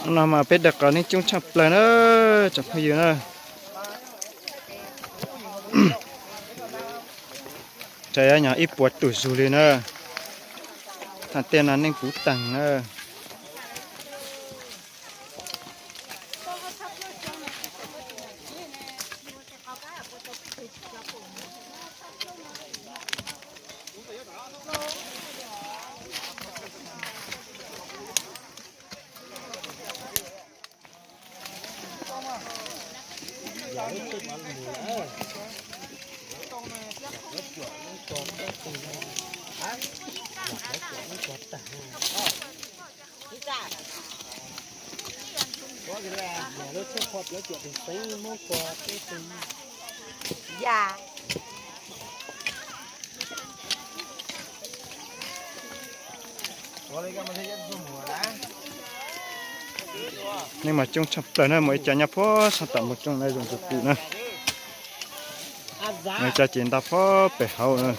Hnub no mas peb dawm qos neeg coob tshaj plaws na, tsoom phooj ywg na. Tseem nyob ib puas tus zug li na. Thaum tej no neeg puv teeg na. Neeg mas coob tshaj plaws na, muaj ib co nyob puag sab tom mus coob na, zoo tus pum na. Muaj ib co ces nta puag pem hauv na.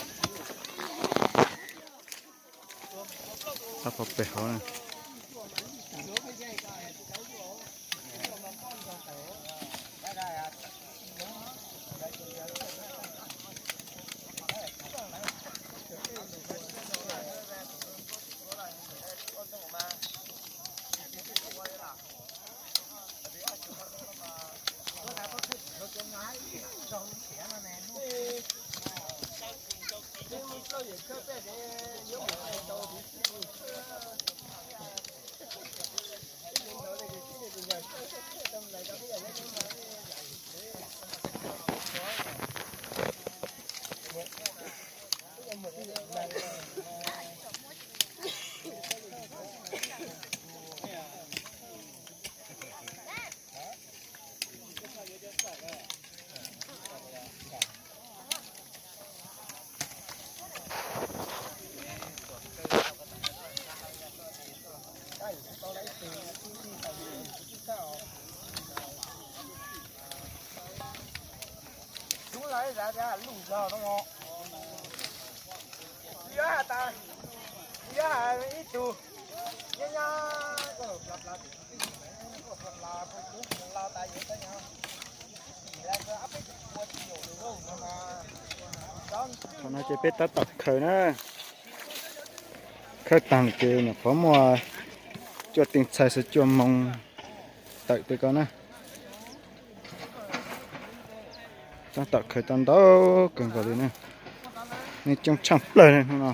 Nta puag pem hauv na. Thaum no ces peb tab tom khaws na. Khaws tag ces nyuam qhuav muaj cuaj teev txhais xwb, cuaj moo tawm tej ko na. Tab tom khaws tau ntau kawg nkaus li na. Neeg coob tshaj plaws li hnub no.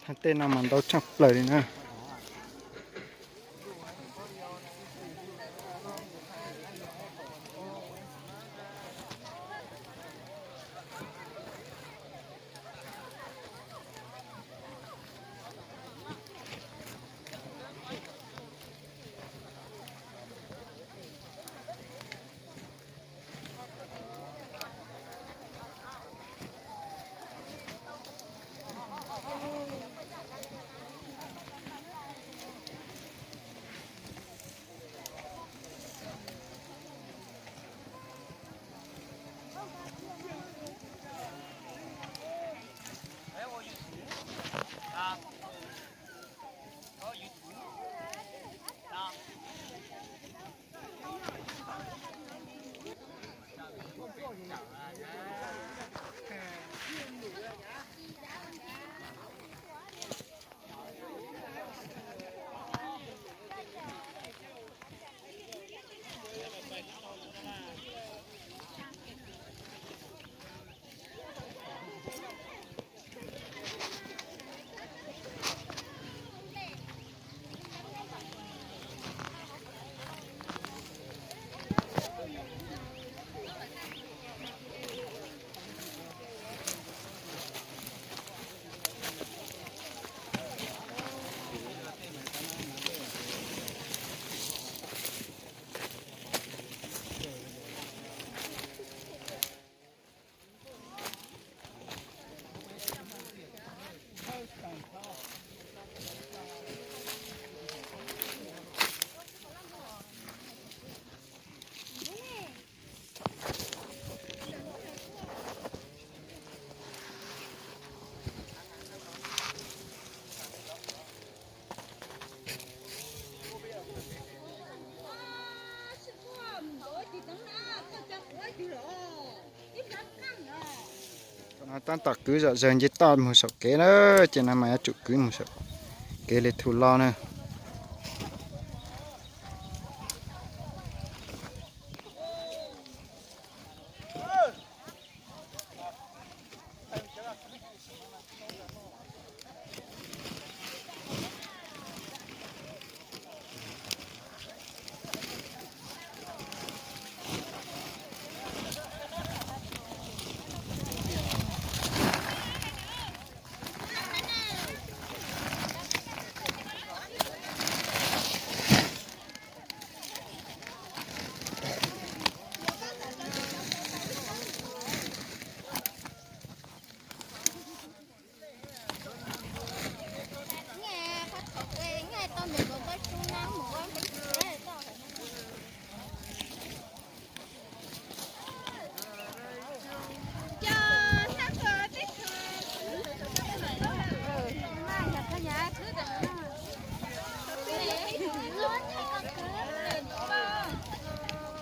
Thaj tej no mas ntau tshaj plaws li na. Tab tom kwv zom zaws nce toj mus saum kev na, ces no mas yuav tsum kwv mus saum kev li thu lo na.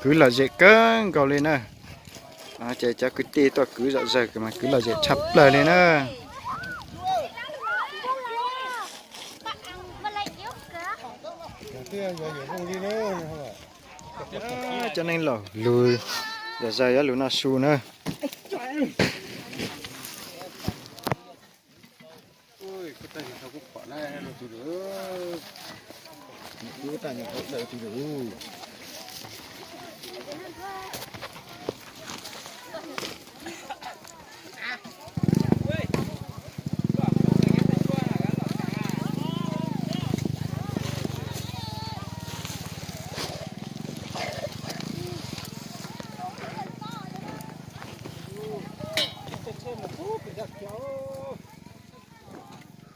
Kwv lom zem kawg nkaus li na. Ces cov kwv tij tuaj kwv zom zaws mas kwv lom zem tshaj plaws li na. Cov neeg laus lug zom zaws yuav lug noj su na.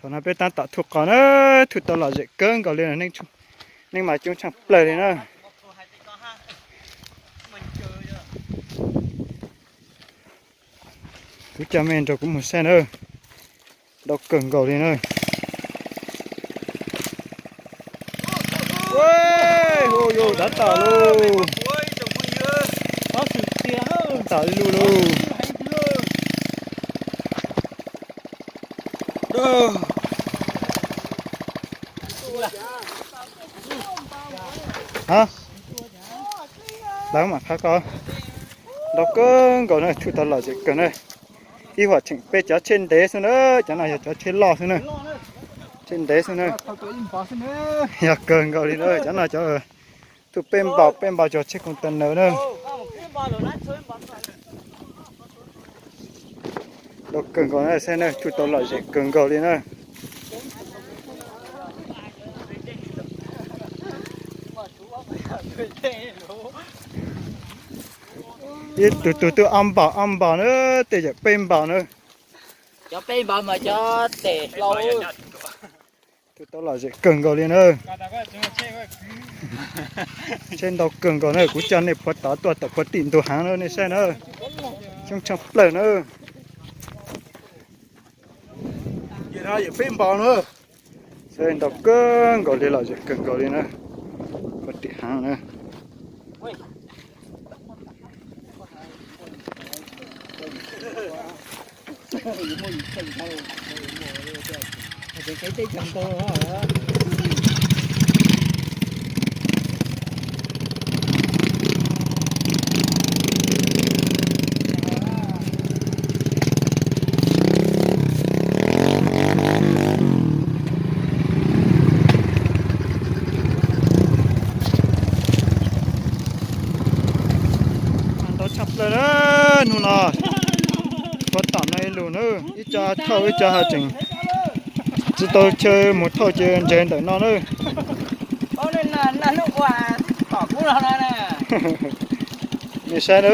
Thaum no peb tab tom thu qos na, thu tau lom zem kawg nkaus li, neeg mas coob tshaj plaws li na. Kuv coj mej nrog kuv mus saib na, ntau kawg nkaus li na. Hu yus, dav tag lauj, dav tag li lug lauj. Ha, lawv mam qhav ko. Ntau kawg nkaus na, thu tau lom zem kawg na. Ib huam tseem peb cov tsheb ntev xwb na, cov no yog cov tsheb loj xwb na. Tsheb ntev xwb na. Yog kawg nkaus li na, cov no cov thu peb npaus peb npaus cov tsheb container na. Ntau kawg nkaus na, saib na, thu tau lom zem kawg nkaus li na. Ib tug tug twb ob npaus ob npaus na, tej yam peb npaus na. Cov peb npaus mas cov tes hlau. Thu tau lom zem kawg nkaus li na. Tsheb ntau kawg nkaus na, kuv coj nej puag tod tuaj tawm puag tim ntug haav na, nej saib na. Coob tshaj plaws na. Peb npaus na. Saib ntau kawg nkaus li, lom zem kawg nkaus li na. Puag tim haav na. Ntau tshaj plaws na, hnub no puag tom no ib lus na, ib co thauj ib co haj tseem tsis tau chaw mus thauj ces nres ntawm no na. Nej saib na,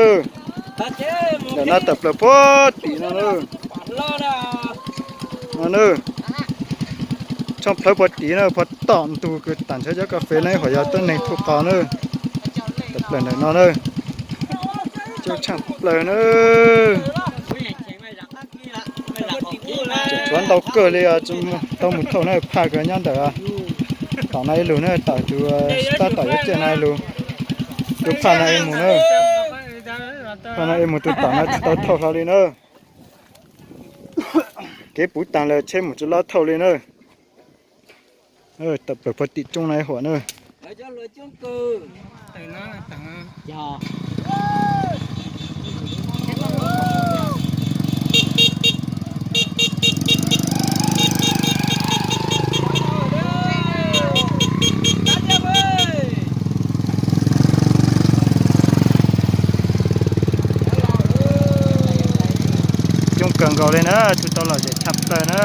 ntawm no tawm plaws puag tim no na. No na, tshooj plawv puag tim na, puag tom ntug kws tam ntshaw cov kas fes na, ib huam yog tuab neeg thu qos na. Tawm plaws ntawm no na, coob tshaj plaws na. Tseem tshuav ntau kawg li tsis tau mus thauj na, phaj kawg nyob ntawm tom no ib lus na, tom tus tab tom yuav ciaj no ib lus. Tus phaj no ib mus na, phaj no ib mus tus tom no tsis tau thauj hlo li na. Kev puv taag lawm tsheb mus tsi loj thauj li na. Tawm plaws puag tim rooj no huam na. Coob kawg nkaus li na, tsis tau lom zem tshaj plaws na.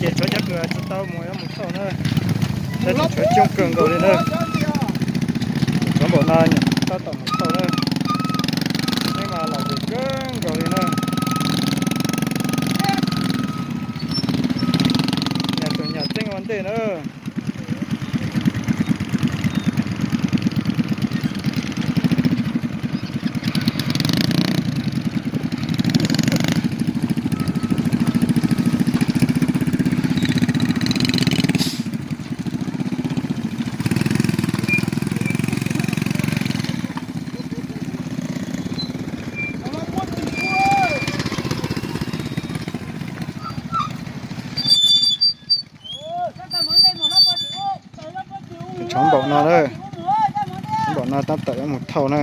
Ces tshuav cov kws tsis tau mus yuav mus thauj na. Saib tus tshuav coob kawg nkaus li na. Tshuav npaum no nyuam tab tom mus thauj na. Tseeb mas lom zem kawg nkaus li na. Nyam txeeb ua ntej na. Tshuav npaum no na. Npaum no tab tom yuav mus thauj na.